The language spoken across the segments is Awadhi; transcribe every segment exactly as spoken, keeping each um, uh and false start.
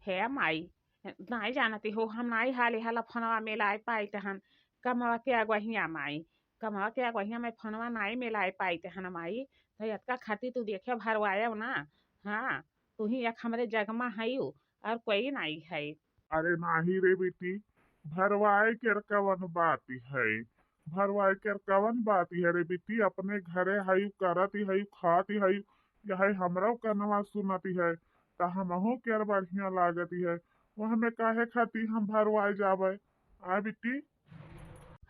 हे माई, नाई जानती हो, हम नाई हाली हाला फोनवा मिलाए पाइत हन। कमवा के अगुवाहिया माई, कमवा के अगुवाहिया में फोनवा नाई मिलाए पाइत हन माई। तो यतका खाती तू देखे भरवायो ना। हाँ, तू ही एक हमरे जग मा हयू, और कोई नाई है। अरे नाही रे बेटी, भरवाए के कवन बात है, भरवाए के कवन बात है रे बेटी, अपने घरे हयू, करत हयू, खात हयू, यह हमरो कनवा सुनत है, त हमहू के बढ़िया लागत है, वह में काहे खाती हम भरवाए जाबे, आ बेटी?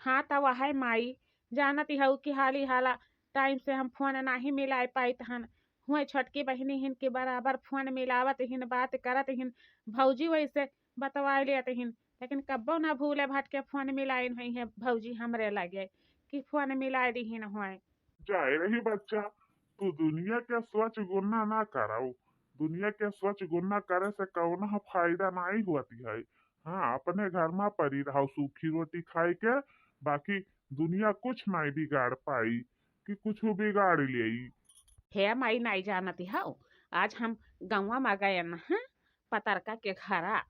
हाँ त वह माई, जानत हऊ कि हाली हाला टाइम से हम फोन नाही मिलाए पाइत हन, हुए छोटकी बहिनी हिन के बराबर फोन मिलावत हिन, बात करत हिन, भौजी वैसे बतवाए लेत हिन, लेकिन कब्बो ना भूले भटके फोन मिलाइन हुई है भौजी हमरे लगे कि फोन मिलाए दिहिन हुए। जाए रही बच्चा, तू दुनिया के सोच गुन्ना ना कराऊ, दुनिया के सोच गुन्ना करे से कौनो फायदा नाई होती है। हाँ, अपने घर मा परी रहो सूखी रोटी खाए के, बाकी दुनिया कुछ नाई बिगाड़ पाई कि कुछ बिगाड़ लेई। हे माई, नाई जानती हऊ, आज हम गौवा मा गए न, हाँ, पतरका के घरा,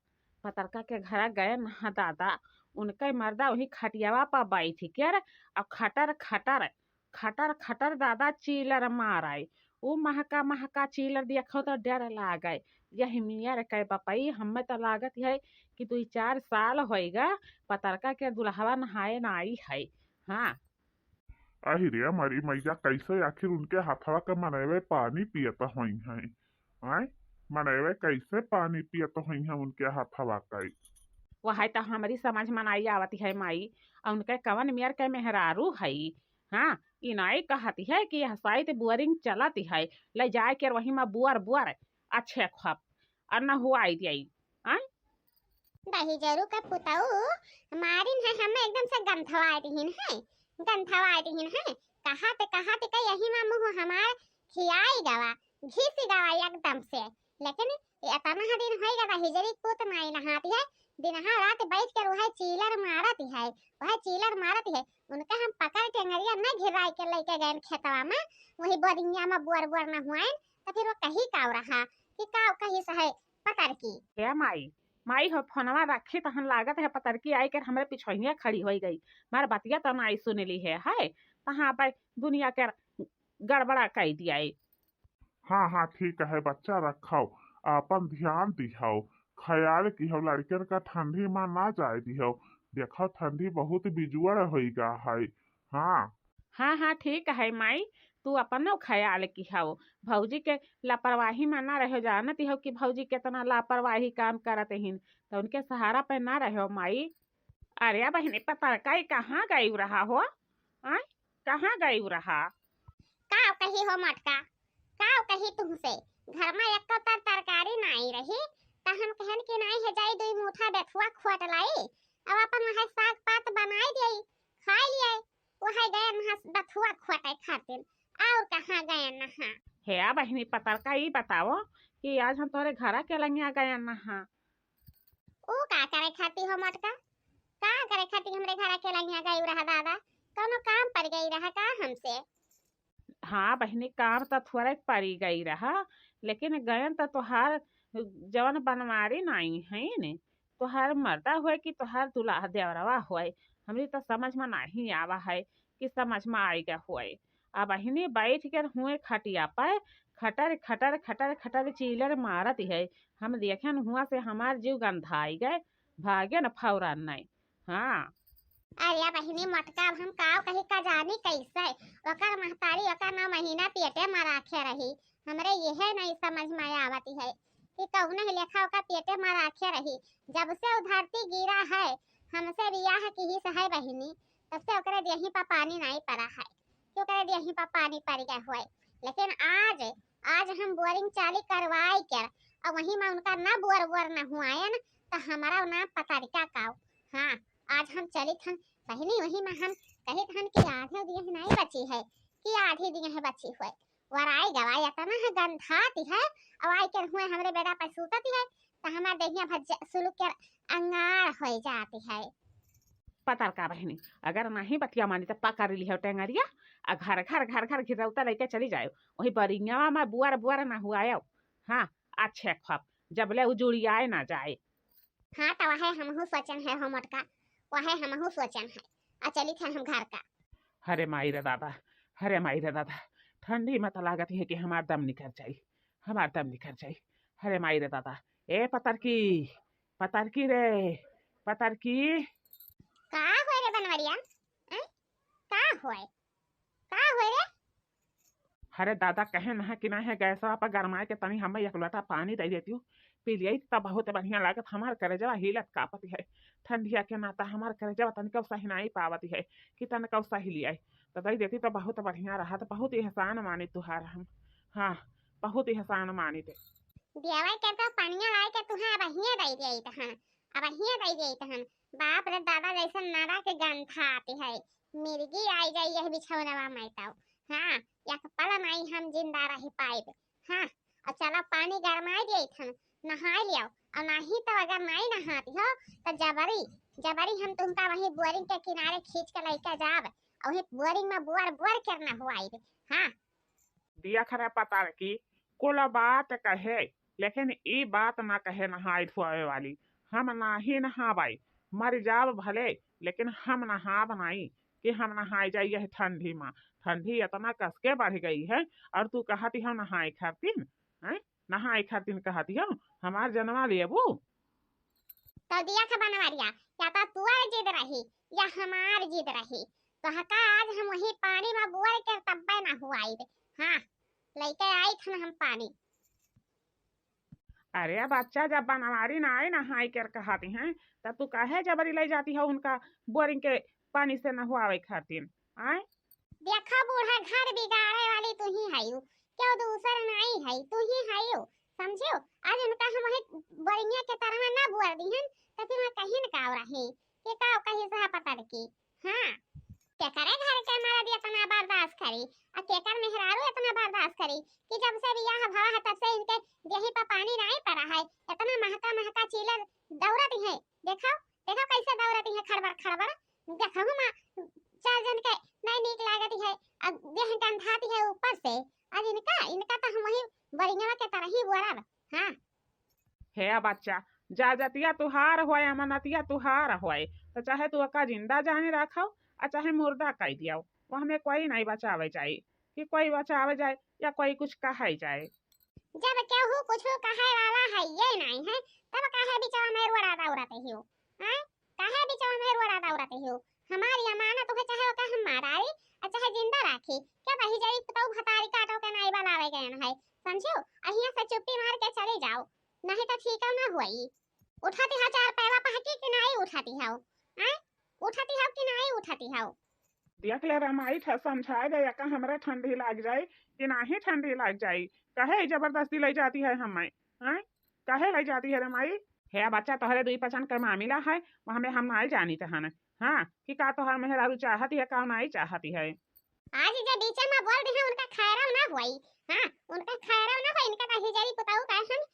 पतरका के घरा गए न, हाँ दादा, उनके मर्दा वही खटियावा पर बैठ के और खटर खटर, खटर खटर दादा चीलर मारे। ऊ महका महका चीलर देखो तो डर लागे। यही मियर के बपई, हमें तो लागत है कि दुई चार साल होइगा पतरका के दुल्हवा नहाए ना आई है। हाँ। अहि रे हमारी मैया, कैसे आखिर उनके हाथवा के मनैवे पानी पियत होई हैं? आय, मनैवे कैसे पानी पियत होई हैं उनके हाथवा के? वह तो हमारी समझ में नाई आवत है माई, और उनके कवन मेर के मेहरारू है? हाँ, ई नाई कहत है कि यह शायद बोरिंग चलत है, ले जाए के वही मा बुअर बुअर अच्छे खप और न हुआई दियाई। हाँ? दहिजरू के पुतऊ मारिन है, हमें एकदम से गंथवाए दिहिन है, गंथवाए दिहिन है। कहा ते, कहा ते का यही मा मुँह हमार खियाई गवा, घिसी गवा एकदम से। लेकिन ये इतना दिन होई गवा हिजरी पूत नाई नहाती है, दिनहा रात बैठ कर वह चीलर मारती है, वह चीलर मारती है। उनका हम पकड़ टेंगरिया न घिराई के लेके गए खेतवा में, वही बोरिया में बोर बोर न हुआइन, तो फिर वो कही काव रहा कि काव कही सहे पतरकी। हे माई, माई हो फोनवा रखी तहन लागत है पतरकी आई कर हमरे पिछोहिया खड़ी होई गई, मार बतिया तो नाई सुन ली है, है तहाँ पे दुनिया के गड़बड़ा कई दिया। हाँ, हाँ, ठीक है बच्चा, रखाओ, आपन ध्यान दिहाओ, ख्याल किहो, लड़कन का ठंडी मा ना जाए दिहो, देखो ठंडी बहुत बिजुअर होई गा है। हाँ। हाँ, हाँ, ठीक है माई, तू अपनो ख्याल किहो, भौजी के लापरवाही मा ना रहो, जानत हो कि भौजी कितना लापरवाही काम करत हिन, तो उनके सहारा पे ना रहो माई। अरे बहिनी, पतरका ई कहाँ गई रहा हो? आय, कहाँ गई रहा? का कही हो मोटका, का कही तुमसे, घर में एक तर तरकारी नाई रही, त हम कहन कि नाई है जाई दुई मुठा बेथुआ खोट लाई, अब अपन वह साग पात बनाई दिए, खाई लिए, वह गए नहा बथुआ खोटे खातिर, और कहाँ गए नहा? हे आ बहिनी पतरका, ई बताओ कि आज हम तोरे घरा के लंगिया गए नहा, ऊ का करे खाती हो मोटका? का करे खाती हमरे घरा के लंगिया गई रहा दादा? कौनो काम पड़ गई रहा का हमसे? हाँ बहिनी, काम त थोड़े पड़ी गई रहा, लेकिन गयन त तोहार जवन बनवारी नाई है ने, तोहार मर्दा होए कि तोहार दुल्हा देवरवा होए, हमरी त समझ में नहीं आवा है कि समझ में आएगा होए। अब बहिनी बैठ कर हुए खटिया पर खटर खटर खटर खटर चीलर मारत है। हम देखेन हुआ से हमार जीव गंधाई गए, भागे न फौरन नहीं। हाँ। अरे बहिनी मोटका, अब हम काव कही का जानी कैसे, ओकर महतारी ओकर नौ महीना पेटे में राखे रही, हमरे यह नहीं समझ में आवत है कि कौने लेखा ओकर पेटे में राखे रही। जब से उ धरती गिरा है, हमसे बियाह किहिस है बहिनी, तब से ओकरे देही पर पानी नहीं पड़ा है। क्यों करे देही पर पानी पड़ गया हुए। लेकिन आज, आज हम बोरिंग चाली करवाई के, और वहीं में उनका ना बोर बोर न हुआयन, तो हमारा नाम पतरिका काव। हाँ, आज हम चलित हन बहिनी, वहीं में हम कहित हन कि आधे दिए नहीं बची है, कि आधी दिए है बची हुए। वराई गवाई इतना है गंधाती है, और आई के हुए हमरे बेड़ा पर सूतती है, तो हमार देहिया भज सुलुक के अंगार हो जाती है। पतरका बहिनी, अगर नहीं बतिया मानी तो पकड़ लिहो टेंगरिया, आ घर घर घर घर घिरौता लेके चली जाओ, वही बरियावा में बुआर बुआर ना हुआयो। हाँ, अच्छे खप, जबले उ जुड़ियाए ना जाए। हाँ, त वहे हमहू सोचन है हो मोटका, वहे हमहू सोचन है। आ चलित है हम घर का। हरे माई रे दादा, हरे माई रे दादा, ठंडी में त लागत है कि हमार दम निकर जाई, हमार दम निकर जाई। हरे माई रे दादा, ए पतरकी, पतरकी रे, पतरकी। का होय रे बनवरिया? हैं? का होय? का होय रे? अरे दादा, कहे ना कि ना है गैसवा पर गरमाए के तनी हमें एक लोटा पानी दे देती हो, पी लियाई त बहुत बढ़िया लागत। हमार करेजवा हिलत कापत है, ठंडिया के नाता हमार करेजवा तनिका सहिनाई पावत है कि तनिका सही लियाई, तो दे देती तो बहुत बढ़िया रहत। बहुत एहसान मानी तुहार हम, हाँ, बहुत एहसान मानी ते। देवे के तो पनिया लाई के तुहे अब हिये दे देई तहन, अब हिये दे देई तहन। बाप रे दादा, जैसे नरा के गंध आती है, मिर्गी आई जाई यह बिछौनवा में तो। हाँ, एक पल नहीं हम जिंदा रह पाइब। हाँ, और चला पानी गरमाई देई तहन, नहाई लियाओ। और नहीं तो अगर नहीं नहाती हो तो जबरी, जबरी हम तुमका वहीं बोरिंग के किनारे खींच के लेके जाब, और वहीं बोरिंग में बोर बोर के नहवाइब। हाँ, दिया खरा पतरकी, कुल बात कहे, लेकिन ई बात ना कहे नहाए धोए वाली। हम नाही नहाबाई, मर जाब भले, लेकिन हम नहाब नाई कि हम नहाए जाई यह ठंडी में। ठंडी इतना कस के बढ़ गई है, और तू कहती हम नहाए खातिन, हैं? नहाए खातिन कहती हो, हमार जनवा लेबू? तो दिया था बनवरिया, या तो तुअर जिद रही, या हमार जिद रही। तो हका आज हम वही पानी में बुअर के तब्बे नहवाइब। हाँ, लेके आई थन हम पानी। अरे बच्चा, जब बनवारी ना आए नहाए के कहती हैं, तब तू काहे जबरी ले जाती हो उनका बोरिंग के पानी से नहवावे खातिर? आए? देखा बूढ़ा, घर बिगाड़े वाली तू ही हयू, क्यों दूसर नहीं है, तू ही हयू, समझियो? आज उनका हम वही बोरिंगिया के तरह ना बुअर दी हैं, तो फिर वहाँ कहीं न काव रही, कि काव कहीं से पतरकी। हाँ, केकरे घर के मर्द इतना बर्दाश्त करी, आ केकर मेहरारू इतना बर्दाश्त करी कि जब से बियाह भवा है तब से इनके देही पर पानी नहीं पड़ा है। इतना महका महका चीलर दौड़त है, देखो, देखो कैसे दौड़त है खड़बड़ खड़बड़। देखो माँ, चार जन के नहीं नीक लागत है, अब देह गंधाती है ऊपर से। आज इनका, इनका तो हम वही बोरिंगवा के तरह ही बोरब। हाँ। हे बच्चा, जा जतिया तुहार होए, अमानतिया तुहार होए, तो चाहे तू ओका जिंदा जाने रखो, आ चाहे मुर्दा कई दियो, वो हमें कोई नहीं बचावे जाई, कि कोई बचावे जाए या कोई कुछ कहे जाए। जब केहू कुछ कहे वाला है ये नहीं है, तब काहे बिचवा में रोड़ा दौड़त हियो? हैं? काहे बिचवा में रोड़ा दौड़त हियो? हमारी अमानत है, चाहे ओका हम माराई, आ चाहे जिंदा राखी, क्या बही जाई तो भतारी काटो के नाई बनावे गए है, समझो? अहिया से चुप्पी मार के चले जाओ, नहीं तो ठीक ना हुई। उठाती है चार पैवा पहकी कि नहीं उठाती है? हैं? उठाती है कि नहीं उठाती है? देख ले रमाई, ठ-, समझाए दे, एका हमरा ठंडी लाग जाई कि नाही ठंडी लाग जाई, काहे जबरदस्ती ले जाती है हमें, हैं? काहे ले जाती है रमाई? हे बच्चा, तोहरे दुई पचन के मामला है, वहाँ में हम नाई जानी तहन, हाँ, कि का तोहर मेहरारू चाहती है, का नाई चाहती है। आज जे बीचे में बोल दी है, उनका खैरव ना होई, हाँ, उनका खैरव ना होई, इनका तो हिजरी पुताऊ का हम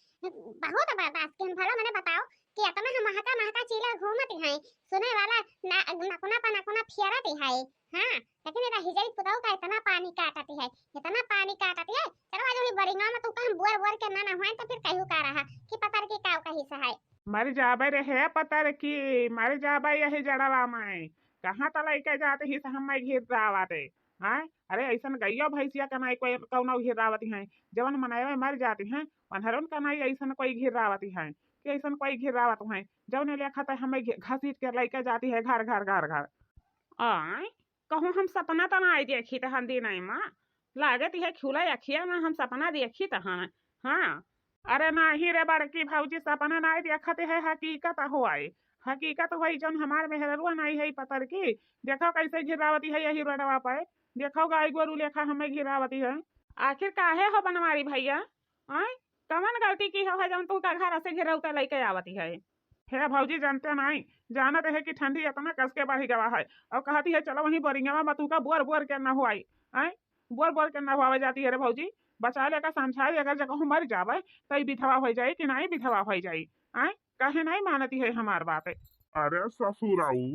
बहुत बर्दाश्त के हम। भलो मने बताओ कि इतना हम महका महका चीला घूमत हैं, सुने वाला ना, नकुना पर नकुना फिरत है, हाँ, लेकिन ये हिजरी पुताऊ का इतना पानी काटत है, इतना पानी काटत है। चलो आज वही बोरिंगवा में तू कहीं बोर बोर के ना नहवाए तो फिर कहू का रहा कि पतरकी काव कही से है। मर जाबे रे हे पतरकी, मर जाबे यही जड़वा में। कहाँ त लइके जात ही से हमें घिरावत है, हाँ? अरे ऐसन गइयो भैंसिया का नाई कोई कौनो घिरावत है, जवन मनयवे मर जाती हैं, वनहरुन का नाई ऐसन कोई घिरावत है, कि ऐसन कोई घिरावत है, जौने लेखा त हमें घि-, घसीट के लइके जाती है घर, घर, घर, घर। आय, कहूँ हम सपना त नाई देखी त हंदी नहीं माँ, लागत है खुला अखिया में हम सपना देखी त हन। हाँ, अरे नाही रे बड़की भौजी, सपना नाई देखत है, हकीकत होई, हकीकत होई, जौन हमार मेहररुआ नाई है पतरकी, देखो कैसे घिरावती है यही रोडवा पे, देखो गाय गोरू लेखा हमें घिरावती है। आखिर काहे हो बनवारी भैया, आय, कवन गलती की हो है जौन तू का घर से घिरौता लेके आवती है? हे भौजी, जानते नहीं, जानत है कि ठंडी इतना कस के बढ़ गवा है, और कहती है चलो वहीं बोरिंगवा में तू का बोर बोर के नहवाई, आय, बोर बोर के नहवावे जाती है रे भौजी। बचा लेकर समझाई, अगर जगह मर जावे तो ई विधवा हो जाई कि नहीं विधवा हो जाई, आय, काहे नहीं मानती है हमार बात? अरे ससुराऊ,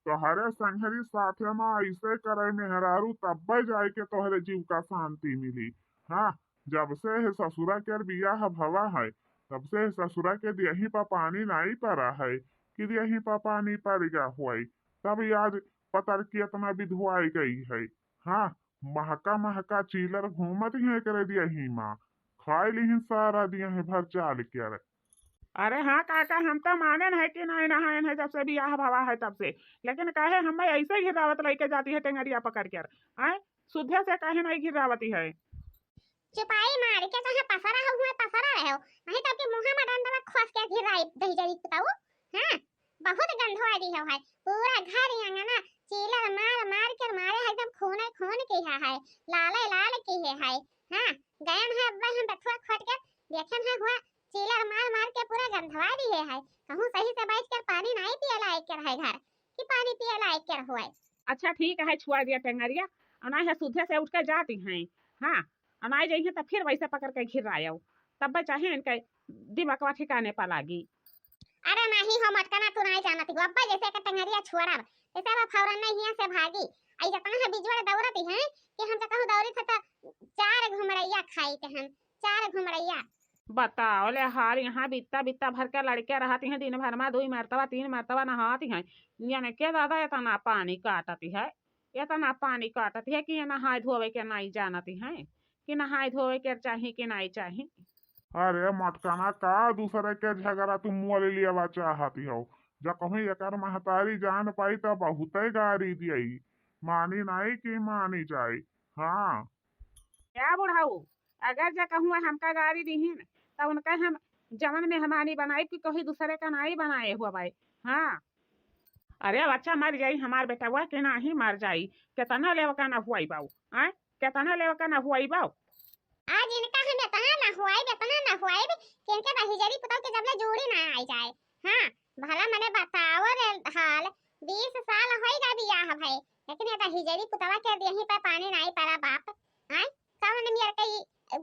तोहरे संघरी साथे में ऐसे करे मेहरारू, तब्बे जाए के तोहरे जीव का शांति मिली। हाँ, जब से है ससुरा के बियाह भवा है, तब से ससुरा के दियही पा पानी नाई परा है कि दियही पा पानी पर गया हुआई, तब आज पतरकी इतना विधुआई गई है। हाँ, महका महका चीलर घूमत ही करे दियही माँ, खाए लिहिन सारा दियही भर चाल के। अरे हाँ काका, हम तो मानेन है कि नाई नहाएन है जब से बियाह भवा है तब से, लेकिन काहे हमें ऐसे घिरावत लइके जाती है टेंगरिया पकड़ के। आए, सुधे से काहे नाई घिरावती है? चुपाई मार के कहाँ पसरा हो हुए पसरा रहे हो, नहीं तो आपके मुँह में डंडवा खोस के घिराई दही जरी बताओ। हाँ, बहुत गंधवा दी हो है, पूरा घर आंगना चीलर मार मार के मारे है, एकदम खूने खून किहा है, लाले लाल किहे है। हाँ, गयन है अब्बा हम बथुआ खोट के देखेन है हुआ चीलर मार मार के पूरा गंधवा दिहे है। कहूँ सही से बैठ कर पानी नाई पिए लायक के रहे घर, कि पानी पिए लायक के रहुए। अच्छा ठीक है, छुआ दिया टेंगरिया, अनाई है सुधे से उठ के जाती हैं। हाँ, अनाई जइहे तो फिर वैसे पकड़ के घिरायो, तब चाहे इनके दिमागवा ठिकाने पर लागी। अरे नहीं हो मटकना, तू नहीं जानती हो, अब्बा जैसे का टेंगरिया छोड़ब, जैसे अब फौरन नहीं हिया से भागी। आई जतना है बिजोड़ दौड़ती हैं कि हम तो कहूँ दौड़ी थे तो चार घुमड़ैया खाई के हम, चार घुमड़ैया। बताओ ले हाल, यहाँ बित्ता बित्ता भर के लड़के रहती हैं, दिन भर में दुई मरतबा तीन मरतबा नहाती हैं, यानी के दादा इतना पानी काटती है, इतना पानी काटती है कि ये नहाए धोवे के नहीं जानती हैं कि नहाए धोवे के चाही कि नहीं चाही। अरे मटकना, का दूसरे के झगड़ा तुम मोल लियावा चाहती हो? जब कहूँ एकर महतारी जान पाई तब बहुते गारी दियई, मानी नहीं कि मानी जाए। हाँ। क्या बुढ़ऊ, अगर जा कहूँ हमका गारी दीहिन, त उनका हम जवन मेहमानी बनाई कि कहीं दूसरे का नाई बनाए हुआ भाई। हाँ। अरे बच्चा मर जाई हमार बेटवा के नाही मर जाई, केतना लेव का ना हुआई बाऊ, आय, केतना लेव का ना हुआई बाऊ। आज इनका हम इतना ना हुआई, इतना ना हुआई कि इनके दहिजरी पुतौ के जबले जोड़ी ना आई जाए। हाँ, भला मने बताओ रे हाल, बीस साल होई गा बियाह भई, लेकिन ये दहिजरी पुतवा के देही पे पानी नाई पड़ा बाप। आय, कौन मेर कई, अ,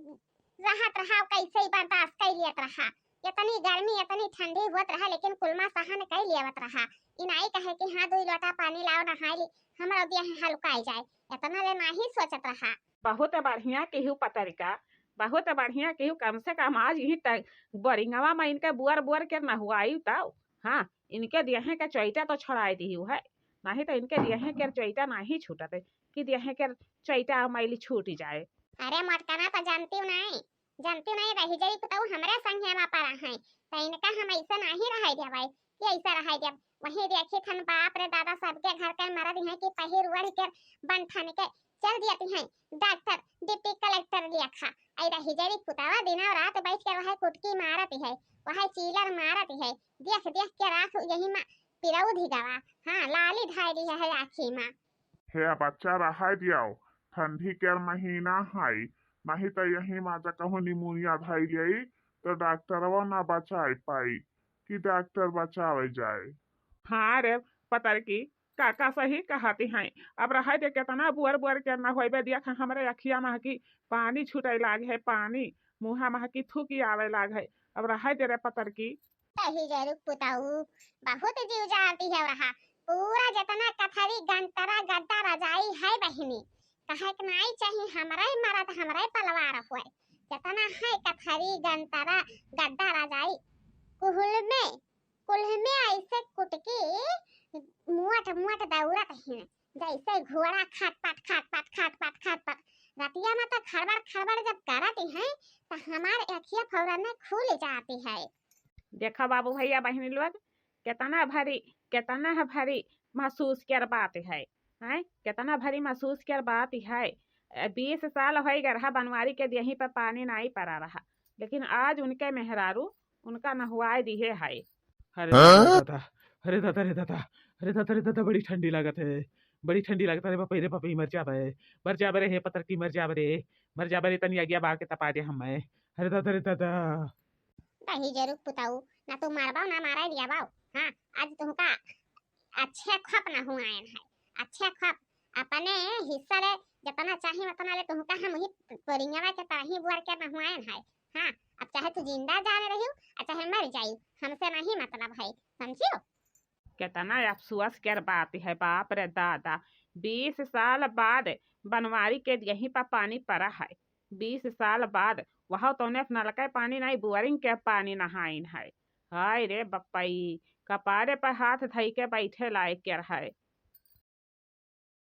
रहत रहा, कैसे ही बर्दाश्त कर लियत रहा, इतनी गर्मी इतनी ठंडी होत रहा, लेकिन कुलमा सहन कर लियत रहा। ई नाई कहे कि हाँ दुई लोटा पानी लाओ नहाई ली, हमरा देह हल्का आई जाए, इतना ले नाही सोचत रहा। बहुत बढ़िया केहू पतरिका, बहुत बढ़िया केहू, कम से कम आज ही त-, बोरिंगवा में इनके बुअर बुअर के नहुआई तौ। हाँ, इनके देहे के चैटा तो छोड़ाई दिहू है, नहीं तो इनके देहे के चैटा नहीं छूटत है कि देहे के चैटा मैली छूट जाए। अरे मोटकना तो जानती हूँ नहीं, जानती नहीं रही जाई तो हमरे संगे में पड़ा है, तो इनका हम ऐसे नहीं रह देबै कि ऐसे रह देब। वही देखी थन बाप रे दादा सबके घर के मरद हैं कि पहिर ओढ़ के बन ठन के चल दियत हैं डॉक्टर डिप्टी कलेक्टर लेखा। आई रही जरी पुतावा दिना रात बैठ के वह कुटकी मारत है, वह चीलर मारत है, देख देख के राख यही मा पिरौध गवा। हाँ, लाली धाई रही है आँखी मा। हे बच्चा रहा दियो, ठंडी के महीना है, नहीं तो यही मा जा कहूँ निमोनिया धाई लेई तो डॉक्टरवा ना बचाए पाई कि डॉक्टर बचावे जाए। हाँ रे पतरकी, काका सही कहती हैं। अब रहे दे, केतना बुअर बुअर के ना होइबे, देख हमरे अखिया महकी पानी छूटे लाग है, पानी मुँहा महकी थूकी आवे लाग है। अब रहे दे रे पतरकी। तही जरूर पुताऊ, बहुत जीव जाती है रहा। पूरा जितना कथरी गंतरा गद्दा रजाई है बहिनी, कहे के नाई चाही हमरे मरद हमरे पलवार हुए। जितना है कथरी गंतरा गद्दा रजाई, कुहल में कुल्ह में ऐसे कुटकी मुअट मुअट दौड़त हैं, जैसे घोड़ा खटपट खटपट खटपट खटपट। रतिया में तो खड़बड़ खड़बड़ जब करत हैं तो हमार अखिया फौरन में खुल जाती है। देखा बाबू भैया बहिनी लोग, कितना भारी, कितना भारी महसूस कर बात है, हैं? कितना भारी महसूस कर बात है। ए, बीस साल होई गए रहा बनवारी के देही पर पानी नाई पड़ा रहा, लेकिन आज उनके मेहरारू उनका नहवाए दिहे है। अरे हाँ? दादा, अरे दादा, अरे दादा, अरे दादा, अरे दादा, बड़ी ठंडी लागत है, बड़ी ठंडी लागत है रे बापा, रे बापा, मर जाबे, मर जाबे रे, हे पतरकी, मर जाबे रे, मर जाबे रे, तनी आगिया बार के तपा दे हमें। अरे दादा, अरे दादा। दही जरूर पुताऊ, ना तू मारबाओ, ना मारा दिया बाओ। हाँ, आज तुमका अच्छे खप ना हुआयन है, अच्छे खप। अपने हिस्सा ले जितना चाही उतना ले तुमका हम ही पोरिंगवा के तरही बुअर के नहुआयन है। हाँ, अब चाहे तू जिंदा जान रही हो, और चाहे मर जाई, हमसे नहीं मतलब है, समझियो? कितना अफसोस के बात है, बाप रे दादा, बीस साल बाद बनवारी के यहीं पर पानी पड़ा है, बीस साल बाद वह तौने नलके पानी नाहीं, बोरिंग के पानी नहाइन है। हाय रे बप्पई, कपारे पर हाथ धई के बैठे लायक के रहे।